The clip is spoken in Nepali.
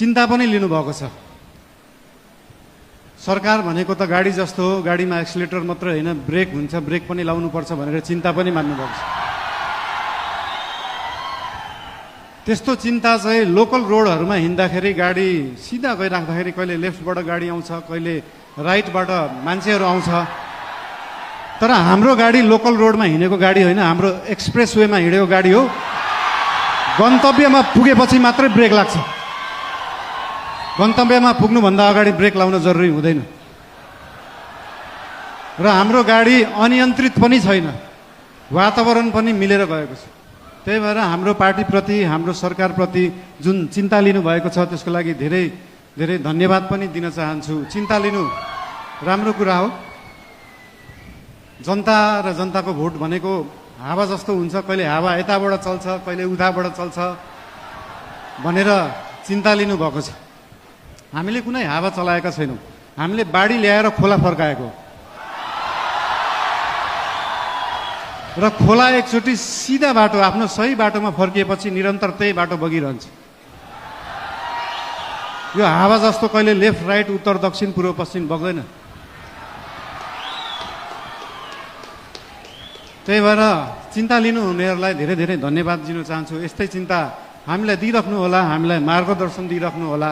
चिन्ता पनि लिनुभएको छ। सरकार भनेको त गाडी जस्तो हो, गाडीमा एक्सिलेटर मात्र होइन ब्रेक हुन्छ, ब्रेक पनि लाउनुपर्छ भनेर चिन्ता पनि मान्नुभएको छ। त्यस्तो चिन्ता चाहिँ लोकल रोडहरूमा हिँड्दाखेरि गाडी सिधा गइराख्दाखेरि कहिले लेफ्टबाट गाडी आउँछ, कहिले राइटबाट मान्छेहरू आउँछ। तर हाम्रो गाडी लोकल रोडमा हिँडेको गाडी होइन, हाम्रो एक्सप्रेस वेमा हिँडेको गाडी हो। गन्तव्यमा पुगेपछि मात्रै ब्रेक लाग्छ, गन्तव्यमा पुग्नुभन्दा अगाडि ब्रेक लाउन जरुरी हुँदैन। र हाम्रो गाडी अनियन्त्रित पनि छैन, वातावरण पनि मिलेर गएको छ। त्यही भएर हाम्रो पार्टीप्रति, हाम्रो सरकारप्रति जुन चिन्ता लिनुभएको छ त्यसको लागि धेरै धेरै धन्यवाद पनि दिन चाहन्छु। चिन्ता लिनु राम्रो कुरा हो। जनता र जनताको भोट भनेको हावा जस्तो हुन्छ, कहिले हावा यताबाट चल्छ, कहिले उताबाट चल्छ भनेर चिन्ता लिनुभएको छ। हामीले कुनै हावा चलाएका छैनौँ, हामीले बाढी ल्याएर खोला फर्काएको र खोला एकचोटि सिधा बाटो आफ्नो सही बाटोमा फर्किएपछि निरन्तर त्यही बाटो बगिरहन्छ। यो हावा जस्तो कहिले लेफ्ट राइट उत्तर दक्षिण पूर्व पश्चिम बग्दैन। त्यही भएर चिन्ता लिनुहुनेहरूलाई धेरै धेरै धन्यवाद दिन चाहन्छु। यस्तै चिन्ता हामीलाई दिइराख्नु होला, हामीलाई मार्गदर्शन दिइराख्नु होला।